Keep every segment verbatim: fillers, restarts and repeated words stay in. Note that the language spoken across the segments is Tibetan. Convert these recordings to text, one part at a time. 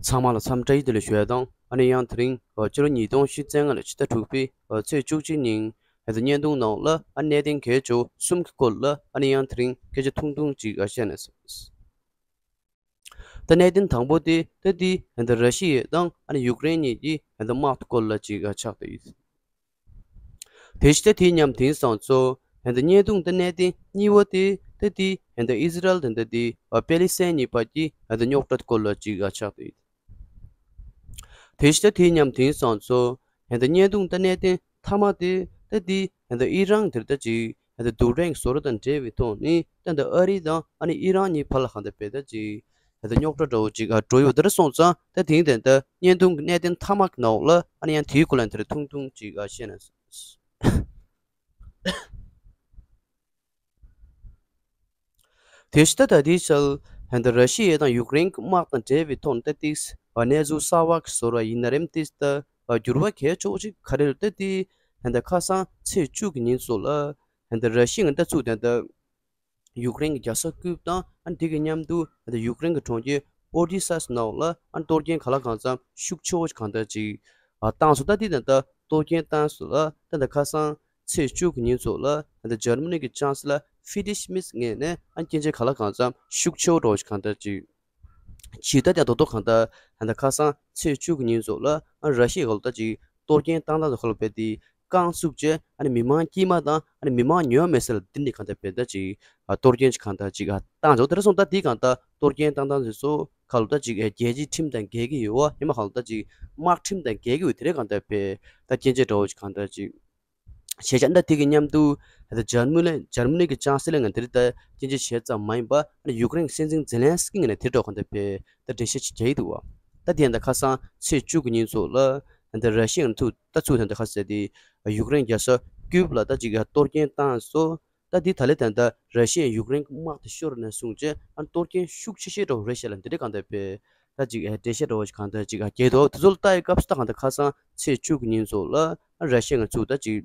ཚང་མ་ལ་འཚམས་བཀྲ་ཡི་བདེ་ལེགས་ཞུ་ཡ་དང་། ཨ་ནི་ཡང་དེ་རིང་ཕྱི་ལོ་ཉིས་སྟོང་ཉི་ཤུ་རྩ་ལྔ་ལོའི་ཕྱི་ཟླ་དྲུག་པའི་ཚེས་བཅུ་གཅིག་ཉིན་ཧན་ད་བརྙན་ཐུང་ནང་ལ་ཨ་གནད་དོན་གལ་ཆེ་བ་གསུམ་གྱི་སྐོར་ལ་ཨ་ནི་ཡང་དེ་རིང་སྐད་ཆ་ཐུང་ཐུང་ཅིག་བཤད་ན་བསམ། ད་གནད་དོན་དང་པོ་དེ་ད་དེ་ཧན་ད་ར་ཤི་ཡ་དང་ཨ་ནི་ཡུཀ་རེན་གཉིས་ཀྱི་ཧན་ད་དམག་གི་སྐོར་ལ་ཅིག་ཆགས་བསྡད་ཡོད། དེ་བཞིན་ད་དེ་མཉམ་དེང་སང་ཚོ་ཧན་ད་བརྙན་ཐུང་ད་གནད་དོན་གཉིས་པ་དེ་ད་དེ་ཧན་ད་ཨི་ཟི་རལ་དང་ད་དེ་པེ་ལི་སི་ཐན་གཉིས་བར་གྱི་ཧན་ད་རྙོག་དྲ་སྐོར་ལ་ཅིག་ཆགས་བསྡད་ཡོད། དེ་བཞིན་ད་དེ་མཉམ་དེང་སང་ཚོ་ཧན་ད་བརྙན་ཐུང་ད་གནད་དོན་མཐའ་མ་དེ་ད་དེ་ཧན་ད་ཨི་རན་དེར་ད་ཅིག་ཧན་ད་རྡུལ་ཕྲན་གྱི་བཟོ་གྲྭ་དང་འབྲེལ་བའི་ཐོག་ནས་ད་ད་ཨ་རི་དང་ཨ་ནི་ཨི་རན་གཉིས་བར་ལ་གང་ད་བས་ད་ཅིག་ཧན་ད་རྙོག་དྲ་འདྲ་བོ་ཅིག་འགྲོ་ཡོད་དེར་སོང་ཙང་ད་དེང་དེ་ད་བརྙན་ཐུང་གི་གནད་དོན་མཐའ་མ་གི་ནང་ལ་ཨ་ནི་ཡང་དེའི་སྐོར་ལ་དེར་ཐུང་ཐུང་ཅིག་བཤད་ན། དེ་བཞིན་ད་ད་ལྟའི་ཆར་ཧན་ད་ར་ཤི་ཡ་དང་ཡུཀ་རེན་གྱི་དམག་དང་འབྲེལ་བའི་ཐོག་ནས་ད་ཏིག་གནས་ཚུལ་གསར་བ་གི་བཟོ་འདྲ་ཡིན་ན་རེམ་ཏིག་ད་འགྱུར་བ་གལ་ཆེ་བོ་ཅིག་ག་རེ་རེད་ད་དེ་ཧན་ད་ཁ་སང་ཚེས་བཅུ་གི་ཉིན་སོགས་ལ་ཧན་ད་ར་ཤི་ཡ་ང་ད་ཚུགས་དེ་ད་ཡུཀ་རེན་གྱི་རྒྱལ་ས་ཀིབ་དང་ཨ་ནི་དེ་གི་མཉམ་དུ་ཧན་ད་ཡུཀ་རེན་གྱི་གྲོང་ཁྱེར་ཨོ་ཌི་ས་སི་ནང་ལ་ཨ་ནི་གཏོར་སྐྱོན་ག་ལ་གང་འཚམ་ཤུགས་ཆེ་བོ་ཅིག་གང་ད་ཅིག་བཏང་སོང་། ད་དེ་ད་ད་གཏོར་སྐྱོན་བཏང་སོང་ལ་ད་ད་ཁ་སང་ཚེས་བཅུ་གི་ཉིན་ཚོ་ལ་ད་འཇར་མ་ནི་གི་ཅང་སི་ལར་ཧྥི་རི་ཌི་ཤི་མེར་ངོས་ནས་ཨ་སྐད་ཆ་ག་ལ་གང་འཚམ་ཤུགས་ཆེ་བོ་འདྲ་བོ་ཞིག་གང་ལྟར་ཅིག་བྱས། ད་ལྟ་རྡོག་རྡོག་གང་ལྟར་ད་ལྟ་ཁ་སང་ཚེས་བཅུ་གི་ཉིན་ཚོ་ལ་ཨ་ར་ཤི་ཡའི་ཁ་ལོ་ད་ཅིག་གཏོར་སྐྱོན་བཏང་སྟངས་དང་ཁ་ལོ་བས་ཏེ་རྐང་བཙུགས་བྱས་ཨ་ནི་མི་མང་དཀྱུས་མ་དང་ཨ་ནི་མི་མང་ཉུང་མེད་ས་ལ་འདི་འདྲ་གང་ལྟར་བས་ད་ཅིག་གཏོར་སྐྱོན་ཅིག་གང་ལྟར་ཅིག་བཏང་ཆོག་དེ་འདྲ་སོང་ད་འདི་གང་ལྟར་གཏོར་སྐྱོན་བཏང་སྟངས་དེ་ཚོ་ཁ་ལོ་ད་ཅིག་རྒྱལ་སྤྱིའི་ཁྲིམས་དང་འགལ་གྱི་ཡོད་བ་ཡིན་མ་ཁ་ལོ་ད་ཅིག་དམག་ཁྲིམས་དང་འགལ་གྱི་ཡོད་དེ་འདྲ་གང་ལྟར་བས་ད་སྐད་ཆ་འདྲ་བོ་ཅིག་གང་ལྟར་ཅིག་བྱས་ཙང་ད་དེ་གི་མཉམ་དུ་ད་འཇར་མ་ནི་འཇར་མ་ནི་གི་ཅང་སི་ལར་ངོས་ནས་དེ་རིང་ད་སྐད་ཆ་བཤད་ཙམ་མ་ཡིན་པ་ཨ་ནི་ཡུཀ་རེན་གྱི་སྲིད་འཛིན་ཛེ་ལན་སི་ཀི་ངོས་ནས་དེ་འདྲ་གང་ལྟར་བས་ད་འགྲེལ་བཤད་ཅིག་རྒྱག་གི་འདུག་བ། ད་དེ་ད་ཁ་སང་ཚེས་བཅུ་གི་ཉིན་ཚོ་ལ་ད་ར་ཤི་ཡ་ང་ཚུགས་ད་ཚུགས་ད་ད་ཁ་སང་དེ་ཡུཀ་རེན་རྒྱལ་ས་ཀིབ་ལ་ད་ཅིག་གཏོར་སྐྱོན་བཏང་སོང་། ད་དེ་ད་ལས་ད་ད་ར་ཤི་ཡས་ཡུཀ་རེན་གྱི་དམག་དེ་ཤོར་ནས་བཟུང་བྱས་ཨ་གཏོར་སྐྱོན་ཤུགས་ཆེ་ཤོས་འདྲ་བོ་རེད་ཤག་ལ་འདི་འདྲ་གང་ལྟར་བས་ད་ཅིག་འགྲེལ་བཤད་འདྲ་བོ་ཞིག་གང་ལྟར་ཅིག་རྒྱག་འདུག་དེ་ཚོ་ལ་ལྟ་ཡི་སྐབས་སུ་ད་གང་ལྟར་ཁ་སང་ཚེས་བཅུ་གི་ཉིན་ཚོ་ལ་ཨ་ར་ཤི་ཡ་ང་ཚུགས་ད་ཅིག་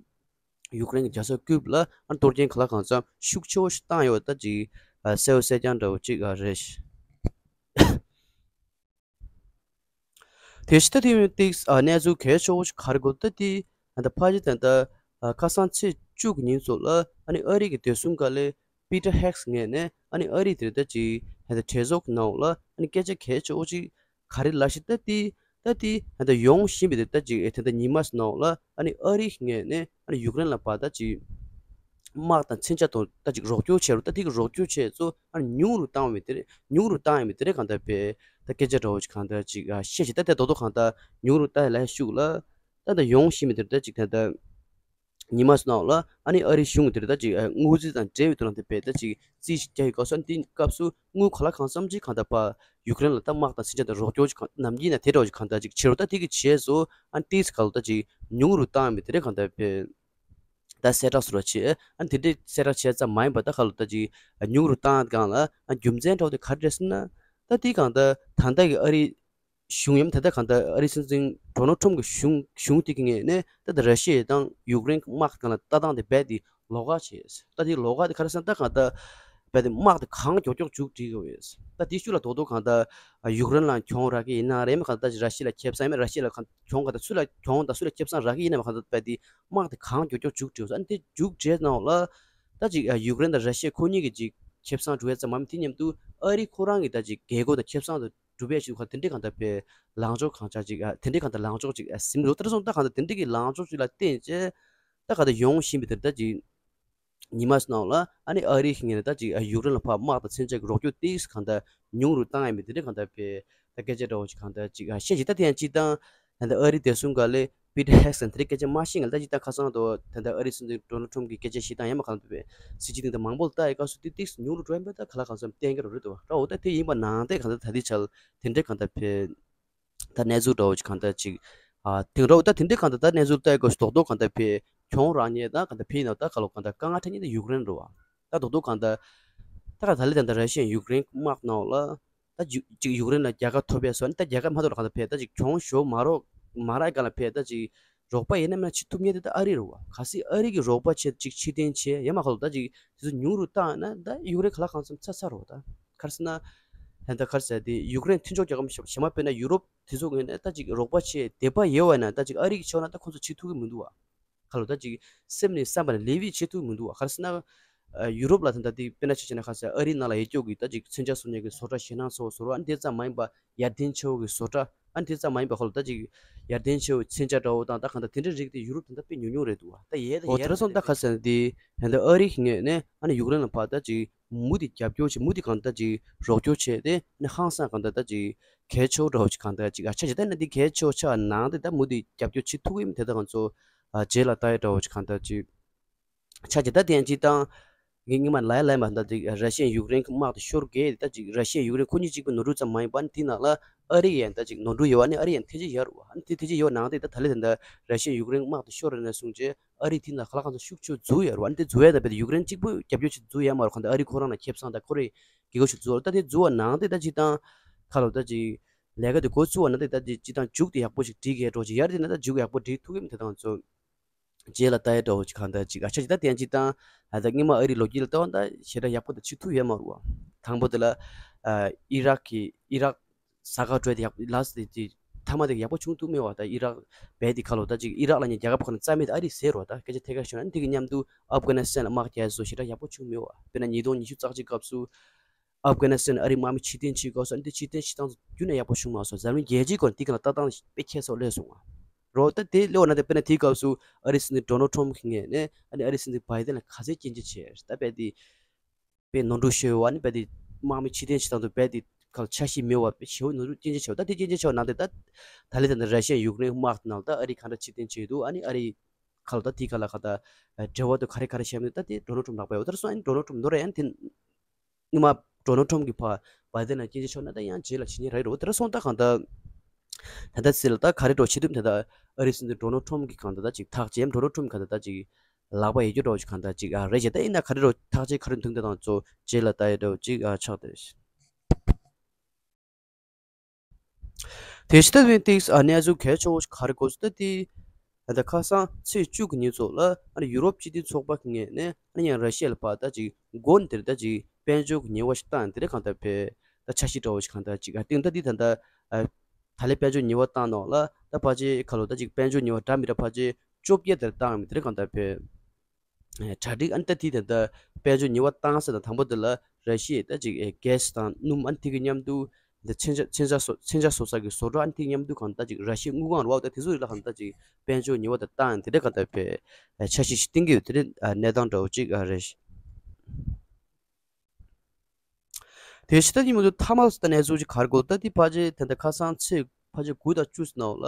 ཡུཀ་རེན་གྱི་རྒྱལ་ས་ཀིབ་ལ་ཨ་གཏོར་སྐྱོན་ག་ལ་གང་འཚམ་ཤུགས་ཆེ་བོ་ཞིག་བཏང་ཡོད་ད་ཅིག་གསལ་བོ་གསལ་རྐྱང་འདྲ་བོ་ཅིག་རེད། དེ་བཞིན་ད་དེ་ཡང་ཏིག་ཨ་གནས་ཚུལ་གལ་ཆེ་བོ་ཞིག་ག་རེ་གོ་ད་དེ་ཨ་ད་ཕ་ཇི་ད་ད་ཨ་ཁ་སང་ཚེས་བཅུ་གི་ཉིན་ཚོ་ལ་ཨ་ནི་ཨ་རི་གི་བདེ་སྲུང་བཀའ་བློན་པི་ཏར་ཧེག་སི་ངོས་ནས་ཨ་ནི་ཨ་རི་དེ་ད་ཅིག་ཨ་ད་གྲོས་ཚོགས་ཀྱི་ནང་ལ་ཨ་ནི་སྐད་ཆ་གལ་ཆེ་བོ་ཅིག་ག་རེ་ལབ་ཤེས་ད་དེ་ད་དེ་ཨ་ད་ཡོང་བཞིན་པའི་དེ་ད་ཅིག་ཨེ་དེ་ད་ཉི་མ་ནང་ལ་ཨ་ནི་ཨ་རིའི་ངོས་ནས་ཨ་ནི་ཡུཀ་རེན་ལ་ཕར་ད་ཅིག་དམག་དང་མཚོན་ཆ་དང་ད་ཅིག་རོགས་སྐྱོར་བྱས་རུ་ད་དེ་གི་རོགས་སྐྱོར་བྱས་ཚོ་ཨ་ཉུང་རུ་བཏང་བའི་དེ་རེད། ཉུང་རུ་བཏང་ཡོད་མེད་དེ་རེད་གང་ལྟར་བས་ད་སྐད་ཆ་འདྲ་བོ་ཅིག་གང་ལྟར་ཅིག་ཨ་བཤད་ཅིག་ད་དེ་རྡོག་རྡོག་གང་ལྟར་ཉུང་རུ་བཏང་ཡོད་ལ་ཤུགས་ལ་ད་ད་ཡོང་བཞིན་མེད་དེ་རེད། ད་ཅིག་ད་ད་ཉི་མ་སོ་ནང་ལ་ཨ་ནི་ཨ་རི་གཞུང་དེ་རེད་ད་ཅིག་ཨ་དངུལ་རྩིས་དང་འབྲེལ་བའི་དོན་དེ་བས་ད་ཅིག་རྩིས་ཅིག་རྒྱག་ཡོད་སྐབས་སུ་ཨ་ནི་དེ་སྐབས་སུ་དངུལ་ག་ལ་གང་འཚམ་ཅིག་གང་ལྟར་ཕར་ཡུཀ་རེན་ལ་ད་དམག་དང་མཚོན་ཆ་དང་རོགས་སྐྱོར་ཅིག་གང་ནམ་རྒྱུན་ན་དེ་འདྲ་བོ་ཅིག་གང་ལྟར་ཅིག་བྱེད་རུ་ད་དེ་གི་བྱས་སོ་ཨ་ནི་ཏིག་ག་ལ་ད་ཅིག་ཉུང་རུ་བཏང་ཡོད་མེད་དེ་རེད་གང་ལྟར་བས། ད་གསལ་བསྒྲགས་ཟེར་བ་བྱས། ཨ་དེ་འདྲའི་གསལ་བསྒྲགས་བྱས་ཙམ་མ་ཡིན་པ་ད་ཁ་ལོ་ད་ཅིག་ཉུང་རུ་བཏང་སྒང་ལ་ཨ་རྒྱུ་མཚན་འདྲ་བོ་དེ་ག་རེ་རེད་ཟེར་ན། ད་དེ་གང་ད་ད་ལྟ་གི་ཨ་རི་གཞུང་ཡམ་ད་ལྟ་གང་ད་ཨ་རི་སྲིད་འཛིན་ཌོ་ནལ་ཊམ་གི་གཞུང་གཞུང་དེ་གི་ངོས་ནས་ད་ད་ར་ཤི་ཡ་དང་ཡུཀ་རེན་གི་དམག་སྒང་ལ་ལྟ་སྟངས་དེ་རྦད་དེ་ལོགས་ཀ་བྱས། ད་དེ་ལོགས་ཀ་དེ་ག་རེ་ཟེར་ན་ད་གང་ད་རྦད་དེ་དམག་དེ་གང་མགྱོགས་མགྱོགས་མཇུག་སྒྲིལ་དགོས་ཡོད། ད་དེ་ཤུགས་ལ་རྡོག་རྡོག་གང་ད་ཡུཀ་རེན་ལ་གྱོང་རག་གི་ཡིན་ན་རེད་མ་གང་ད་ར་ཤི་ཡ་ལ་ཁེ་བཟང་ཡིན་ན་ར་ཤི་ཡ་ལ་གང་གྱོང་གང་ད་སུ་ལ་གྱོང་ད་སུ་ལ་ཁེ་བཟང་རག་གི་ཡིན་ན་མ་གང་ད་རྦད་དེ། དམག་དེ་གང་མགྱོགས་མགྱོགས་མཇུག་སྒྲིལ་སོང་། ཨ་ནི་དེ་མཇུག་སྒྲིལ་ནང་ལ་ད་ཅིག་ཡུཀ་རེན་དང་ར་ཤི་ཡ་ཁོ་གཉིས་ཀྱི་ཅིག་ཁེ་བཟང་སྒྲུབ་ཡ་ཙམ་མ་མིན་དེ་མཉམ་དུ་ཨ་རི་ཁོ་རང་གི་ད་ཅིག་རྒྱལ་སྒོ་དང་ཁེ་བཟང་དུ་སྒྲུབ་ཡ་ཞིག་ཁ་དེ་འདྲའི་གང་ལྟར་བས་ལངས་ཕྱོགས་གང་ཆགས་ཅིག་ཨ་དེ་འདྲའི་གང་ལྟར་ལངས་ཕྱོགས་ཅིག་ཨ་ཟིན་འགྲོ་དེར་སོང་ད་གང་ལྟར་དེ་འདྲའི་གི་ལངས་ཕྱོགས་ཅིག་ལ་བརྟེན་བྱས་ད་གང་ལྟར་ཡོང་བཞིན་པའི་དེར་ད་ཅིག་ཉི་མ་ནང་ལ་ཨ་ནི་ཨ་རི་ཞིག་ངེས་ནས་ད་ཅིག་ཡུཀ་རེན་ལ་ཕར་དམག་དང་མཚོན་ཆ་གི་རོགས་སྐྱོར་ཏིག་གང་ལྟར་ཉུང་རུ་བཏང་ཡ་མེད་དེ་འདྲ་གང་ལྟར་བས་ད་སྐད་ཆ་འདྲ་བོ་ཞིག་གང་ལྟར་ཅིག་ཨ་བཤད་ཅིག་ད་དེ་ཡང་ཅིག་དང་ད་ལྟ་ཨ་རི་བདེ་སྲུང་བཀའ་བློན་པི་ཏར་ཧེག་སན་དེ་འདྲའི་སྐད་ཆ་མ་བཤད་ངེས་ད་ཅིག་ད་ཁ་སང་དུ་ད་ལྟ་ཨ་རི་སྲིད་འཛིན་ཌོ་ནལ་ཊམ་གི་སྐད་ཆ་བཤད་སྟངས་ཡ་མ་གང་ལྟར་བས་སྲིད་སྤྱི་དེ་འདྲ་མང་པོ་ལ་ལྟ་ཡི་སྐབས་སུ་ཏིག་ཏིག་ཉུང་རུ་འགྲོ་ཡིན་པ་ད་ག་ལ་གང་འཚམ་བསྟན་གྱི་རེད་འདུག་ར་འོ་ད་དེ་ཡིན་པ་ནང་བསྟན་གང་ལྟར་ད་ལྟའི་ཆར་དེ་འདྲ་གང་ལྟར་བས། ད་གནས་ཚུལ་འདྲ་བོ་ཅིག་གང་ལྟར་ཅིག་ཨ་དེང་རབས་ད་དེ་འདྲའི་གང་ལྟར་ད་གནས་ཚུལ་ལྟ་ཡི་སྐབས་སུ་རྡོག་རྡོག་གང་ལྟར་བས་གྱོང་རག་མཁན་ད་གང་ལྟར་བས་ཡིན་ན་ད་ག་ལོ་གང་ལྟར་དཀའ་ངལ་འཕྲད་མཁན་ད་ཡུཀ་རེན་རེད་བ། ད་རྡོག་རྡོག་གང་ལྟར་ད་ག་ད་ལེ་ད་ད་ར་ཤི་ཡ་ཡུཀ་རེན་དམག་ནང་ལ་ད་ཅིག་ཅིག་ཡུཀ་རེན་ལ་རྒྱལ་ཁ་ཐོབ་པས་སོ་ནི་ད་རྒྱལ་ཁ་མ་ཐོབ་ལ་གང་ལྟར་བས་ད་ཅིག་གྱོང་ཞོ་མ་རོགས་མ་རག་ག་ལ་བས་ད་ཅིག་རོགས་པ་ཡིན་ན་མིན་ན་བྱེད་ཐུབ་མཁན་དེ་ད་ཨ་རི་རེད་བ། གལ་སྲིད་ཨ་རི་གི་རོགས་པ་བྱེད་ཅིག་ཕྱིར་འཐེན་བྱས་ཡ་མ་ག་ལོ་ད་ཅིག་དེ་ཚོ་ཉུང་རུ་བཏང་ན་ད་ཡུཀ་རེན་ག་ལ་གང་འཚམ་ཚ་ཚ་རེད་བ། ད་ག་རེ་ཟེར་ན། ད་ག་རེ་ཟེར་དེ་ཡུཀ་རེན་མཐུན་ཕྱོགས་རྒྱལ་ཁབ་གཞན་མ་དཔེར་ན་ཡུ་རོབ་དེ་ཚོ་ངོས་ནས་ད་ཅིག་རོགས་པ་བྱེད་དད་པ་ཡོད་པ་ན་ད་ཅིག་ཨ་རི་གི་ཕྱོགས་ན་ད་ཁོང་ཚོ་བྱེད་ཐུབ་ཀྱི་མི་འདུག་བ། ཁ་ལོ་ད་ཅིག་སེམས་ནས་བསམ་པ་ནས་ལེ་བི་བྱེད་ཐུབ་མི་འདུག་བ། ག་རེ་ཟེར་ན། ཡུ་རོབ་ལ་ད་ལྟ་དེ་དཔེར་ན་ཆ་བཞག་ན་ག་རེ་ཟེར་ཨ་རིའི་ནང་ལ་ཡོད་རྒྱུ་གི་ད་ཅིག་མཚོན་ཆ་བཟོ་མཁན་གྱི་བཟོ་གྲྭ་ཞེད་སྣང་ཚ་བོ་བཟོ་གྲྭ་ཨ་ནི་དེ་ཙམ་མ་ཡིན་པ་ཡར་ལྡན་ཆེ་བོ་གི་བཟོ་གྲྭ་ཨ་ནི་དེ་ཙམ་མ་ཡིན་པ་ཁ་ལོ་ད་ཅིག་ཡར་ལྡན་ཆེ་བོ་མཚོན་ཆ་འདྲ་བོ་དང་ད་གང་ལྟར་དེ་འདྲའི་རིགས་དེ་ཡུ་རོབ་ད་ལྟ་དཔེ་ཉུང་ཉུང་རེད་འདུག་བ། ད་ཡས་ད་ཡས་ད་སོང་ད་ག་རེ་ཟེར་ན་དེ་ད་ལྟ་ཨ་རི་གི་ངོས་ནས་ཨ་ནི་ཡུཀ་རེན་ལ་ཕར་ད་ཅིག་མུ་མཐུད་རྒྱབ་སྐྱོར་བྱེད་མུ་མཐུད་གང་ལྟར་ཅིག་རོགས་སྐྱོར་བྱས་ཏེ་ཨ་ནི་ཧང་སང་གང་ལྟར་ད་ཅིག་གལ་ཆེ་བོ་འདྲ་བོ་ཅིག་གང་ལྟར་ཅིག་ཨ་ཆ་ཇི་ལྟར་ན་དེ་གལ་ཆེ་བོ་ཆགས་ནང་དེ་ད་མུ་མཐུད་རྒྱབ་སྐྱོར་བྱེད་ཐུབ་ཀྱི་ཡིན་དེ་ད་ང་ཚོ་རྗེས་ལ་ལྟ་ཡ་འདྲ་བོ་ཅིག་གང་ལྟར་ཅིག་ཆ་ཇི་ལྟར་དེ་ཡང་སྤྱིར་བཏང་ངས་སྔོན་མ་ལབ་ཡ་ལབ་ཡ་མ་ད་དེ་ར་ཤི་ཡ་ཡུཀ་རེན་གྱི་དམག་དེ་ཤོར་གས་ད་ཅིག་ར་ཤི་ཡ་ཡུཀ་རེན་ཁོ་གཉིས་གཅིག་པུ་ནོར་འཁྲུལ་ཙམ་མ་ཡིན་པ་ཨ་ནི་དེའི་ནང་ལ་ཨ་རི་ཡང་ད་ཅིག་ནོར་འཁྲུལ་ཡོད་པ་ཨ་ནི་ཨ་རི་ཡང་ཐེ་ཇུས་ཡོད་རེད་བ། ཨ་ནི་དེ་ཐེ་ཇུས་ཡོད་ནང་དེ་ད་ད་ལས་ད་ད་ར་ཤི་ཡ་ཡུཀ་རེན་དམག་དེ་ཤོར་རེད་ན་གསུངས་རྗེས་ཨ་རི་དེའི་ནང་ཁ་ལག་ཁང་ཚོ་ཤུགས་ཆེ་འཛུལ་ཡོད་རེད་བ། ཨ་ནི་དེ་འཛུལ་ཡ་ད་བས་ད་ཡུཀ་རེན་གཅིག་པུ་རྒྱབ་སྐྱོར་ཆེད་འཛུལ་ཡ་མ་རེད། གང་ལྟར་ཨ་རི་ཁོ་རང་ལ་ཁེ་བཟང་དང་ཁོ་རའི་རྒྱལ་ཁབ་ཆེད་འཛུལ་ད་དེ་འཛུལ་བ་ནང་དེ་ད་སྤྱིར་བཏང་ཁ་ལོ་ད་ཅིག་ལས་ཀ་དེ་འགོ་བཙུགས་བ་ན་དེ་ད་ཅིག་སྤྱིར་བཏང་མཇུག་དེ་ཡག་པོ་ཞིག་སྒྲིལ་གས་འགྲོ་ཅིག་ཡར་དེ་ན་ད་མཇུག་ཡག་པོ་སྒྲིལ་ཐུབ་ཀྱི་མི་དེ་དང་ཚོ། རྗེས་ལ་ལྟ་ཡ་འདྲ་བོ་ཅིག་གང་ལྟར་ཅིག་ཨ་ཆ་ཅིག་ད་དེ་ཡང་སྤྱིར་བཏང་ཨ་ད་སྔོན་མ་ཨ་རིའི་ལོ་རྒྱུས་ལ་ལྟ་བ་ད་ཞེ་དྲག་ཡག་པོ་དང་ཆིག་ཐུབ་ཡོད་མ་རེད་བ། དང་པོ་དེ་ལ་ཨ་ཨི་རག་གི་ཨི་རག་ས་ག་བྲོས་དེ་ཡག་ལ་སི་དེ་དེ་མཐའ་མ་དེ་ཡག་པོ་བྱུང་ཐུབ་མེད་བ། ད་ཨི་རག་བས་དེ་ཁ་ལོ་ད་ཅིག་ཨི་རག་ལ་ཉེ་རྒྱལ་ཁབ་ཁག་ནས་རྩ་མེད་དེ་ཨ་རི་ཟེར་རོ། ད་སྐད་ཆ་ཐད་ཀར་ཤོད་ན་འདི་གི་མཉམ་དུ་ཨབ་གྷ་ནི་སི་ཐན་ལ་དམག་རྒྱག་བཟོ་ཞེ་དྲག་ཡག་པོ་བྱུང་མེད་བ། དཔེར་ན་ཉིས་སྟོང་ཉི་ཤུ་རྩ་གཅིག་སྐབས་སུ་ཨབ་གྷ་ནི་སི་ཐན་ཨ་རིའི་དམག་མི་ཕྱིར་འཐེན་བྱེད་སྐབས་སུ་ཨ་ནི་དེ་ཕྱིར་འཐེན་བྱེད་སྟངས་རྒྱུན་ནས་ཡག་པོ་བྱུང་མ་སོང་། འཛམ་གླིང་རྒྱལ་སྤྱིའི་སྒོ་ནས་དེ་ག་ལ་ལྟ་སྟངས་དཔེ་ཁྱད་མཚར་སླེབས་སོང་བ། རོ་ད་དེ་ལོ་ན་དེ་དཔེར་ན་དེའི་སྐབས་སུ་ཨ་རིའི་སྲིད་འཛིན་ཌོ་ནལ་ཊམ་གྱི་ངོས་ནས་ཨ་ནི་ཨ་རིའི་སྲིད་འཛིན་བྷའི་ཏན་ལ་ག་ཚད་སྐྱོན་བརྗོད་བྱས། ད་དཔེ་དེ་དཔེ་ནོར་འཁྲུལ་ཤོར་བ་ནི་དཔེ་དེ་དམག་མི་ཕྱིར་འཐེན་བྱེད་སྟངས་དུ་དཔེ་དེ་ག་ལ་འཆར་གཞི་མེད་པ་དཔེ་ཞེ་པོ་ནོར་འཁྲུལ་སྐྱོན་བརྗོད་བྱས་པ། ད་དེ་སྐྱོན་བརྗོད་བྱས་པ་ནང་དེ་ད་ད་ལས་ད་ནི་ར་ཤི་ཡ་ཡུཀ་རེན་དམག་དེ་ནང་ད་ཨ་རི་ག་འདྲ་ཕྱིར་འཐེན་བྱས་འདུག་ཨ་ནི་ཨ་རི་ག་ལ་ད་དེ་ག་ལ་ག་ད་འབྲེལ་བ་དུ་ག་རེ་ག་རེ་བྱས་མིན་ད་དེ་ཌོ་ནལ་ཊམ་ལག་པ་ཡོད། ད་སོང་ཨ་ནི་ཌོ་ནལ་ཊམ་ནོར་ཡང་དེ། སྔོན་མ་ཌོ་ནལ་ཊམ་གྱིས་ཕར་བྷའི་ཏན་ལ་སྐྱོན་བརྗོད་བྱས་ན་ད་ཡང་རྗེས་ལ་བྱེད་ཉེན་རག་གི་རེད། དེ་འདྲ་སོང་ད་གང་ལྟར་ད་ལྟ་སྲིད་ལ་ད་ག་རེ་འགྲོ་བྱེད་ཐུབ་ད་ལྟ་ཨ་རིའི་སྲིད་འཛིན་ཌོ་ནལ་ཊམ་གྱིས་གང་ལྟར་ད་ཅིག་ཐག་བཅད་ཌོ་ནལ་ཊམ་གང་ལྟར་ད་ཅིག་ལག་པ་ཡོད་རྒྱུ་འདྲ་བོ་ཅིག་གང་ལྟར་ཅིག་ཨ་རེད་ཅེས་ད་ཡིན་ན་ག་རེ་འགྲོ་ཐག་བཅད་ག་རེ་འདུག་ད་དང་ཚོ་རྗེས་ལ་ད་ཡོད་འདྲ་བོ་ཅིག་ཨ་ཆགས་ཏེ། དེ་ཕྱི་ད་དུས་ཏིགས་ཨ་གནས་ཚུལ་གལ་ཆེ་བོ་ཞིག་ག་རེ་གོ་སོང་ད་དེ། ད་ལྟ་ཁ་སང་ཚེས་བཅུ་གི་ཉིན་ཚོ་ལ་ཨ་ནི་ཡུ་རོབ་སྤྱི་མཐུན་ཚོགས་པ་གི་ངོས་ནས་ཨ་ནི་ཡང་ར་ཤི་ཡ་ལ་ཕར་ད་ཅིག་སྒོ་ནས་དེར་ད་ཅིག་དཔལ་འབྱོར་གྱི་ཉེས་པ་ཞིག་བཏང་དེ་འདྲ་གང་ལྟར་བས་ད་འཆར་གཞི་འདྲ་བོ་ཞིག་གང་ལྟར་ཅིག་ཨ་སྟེང་ད་འདི་ད་ལྟ་ཨ་ད་ལས་དཔལ་འབྱོར་ཉེས་པ་བཏང་ནོག་ལ་ད་ཕལ་ཆེར་ཁ་ལོ་ད་ཅིག་དཔལ་འབྱོར་ཉེས་པ་འདྲ་མི་འདྲ་ཕལ་ཆེར་བཅོ་བརྒྱད་དེར་བཏང་མི་དེ་འདྲ་གང་ལྟར་བས། གྲ་སྒྲིག་ཨ་ནི་ད་དེ་ད་ལྟ་དཔལ་འབྱོར་ཉེས་པ་བཏང་ས་དང་དང་པོ་དེ་ལ་ར་ཤི་ཡས་ད་ཅིག་ཨེ་གྷེ་སི་དང་སྣུམ་ཨ་ནི་དེ་གི་མཉམ་དུ་ད་མཚོན་ཆ་མཚོན་ཆ་བཟོ་མཚོན་ཆ་བཟོ་ས་གི་བཟོ་གྲྭ་ཨ་ནི་དེ་གི་མཉམ་དུ་གང་ད་ཅིག་ར་ཤི་ཡའི་དངུལ་ཁང་རེད་བ། ད་དེ་ཚོ་རིགས་ལ་གང་ད་ཅིག་དཔལ་འབྱོར་ཉེས་པ་ད་བཏང་དེ་འདྲ་གང་ད་བས་འཆར་གཞི་ཞིག་བཏིང་གི་ཡོད། དེ་འདྲ་གནས་སྟངས་འདྲ་བོ་ཅིག་རེད། དེ་ཕྱི་ད་ཉིན་མོ་དུ་ཐ་མལ་སི་ད་གནས་ཚུལ་ཅིག་ག་རེ་གོ་ད་དེ་ཕལ་ཆེར་ད་ལྟ་ཁ་སང་ཚེས་ཕལ་ཆེར་དགུ་དང་བཅུ་ཙམ་ནང་ལ་